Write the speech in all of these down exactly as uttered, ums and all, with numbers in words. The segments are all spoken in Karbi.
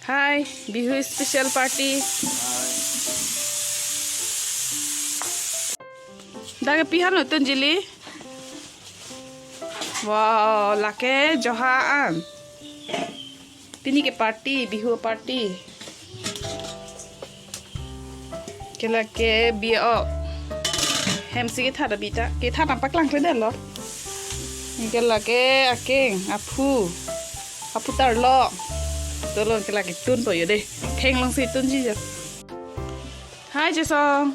Hi, Bihu special party. Dak ke pi han lo tun jili. Wow, lake joha an. Pini ke party, Bihu party. Ke lake bi o. Hem si kethat abita, kethat nangpaklang kledetlo. Ke lake akeng, aphu. Aphu tarlo. Tolong ke lake tunpo jo dei. Thenglong si tunji jo. Hi, Jason.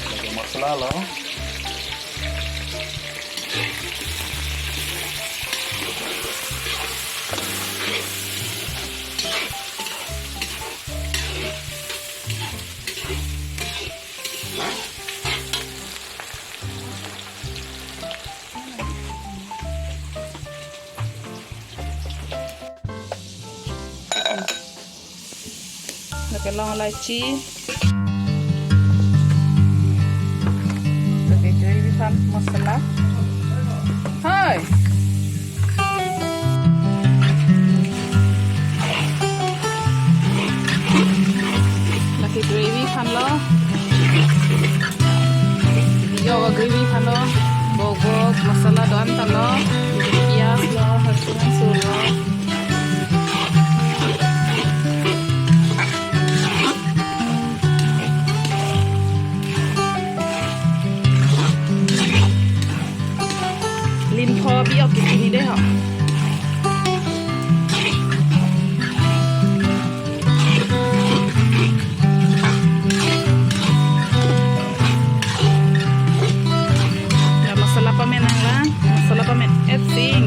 Lake masala lo. Lake long elaichi. Lake gravy aphan masala. Hi. Lake gravy aphan lo. Yo gravy aphan lo. Bok bok masala do-an ta lo. Pias lo, hasun hasun lo. Lim pho bi ok kini dei ho. Ya, masala pamen nanglang, masala pamen et si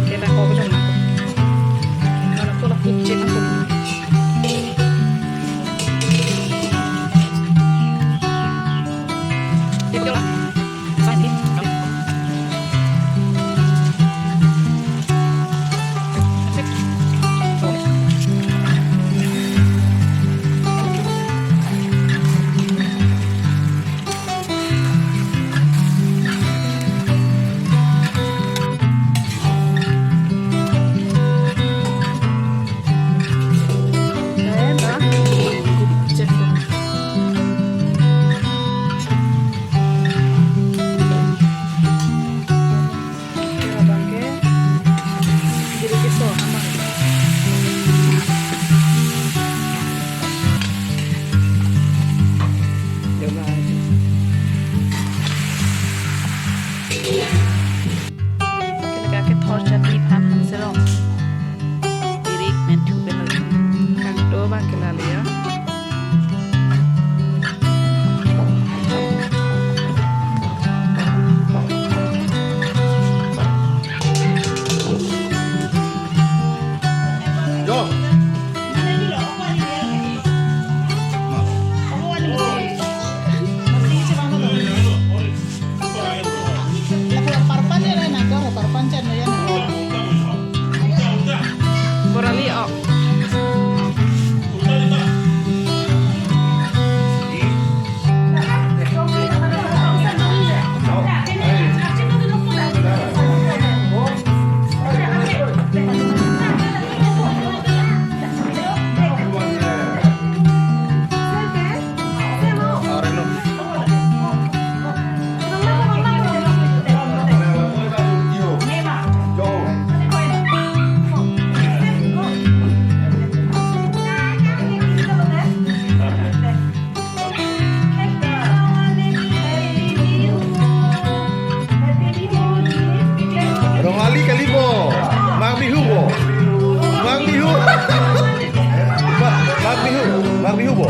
Bihu bo?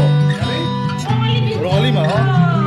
Rongoli ma, ho?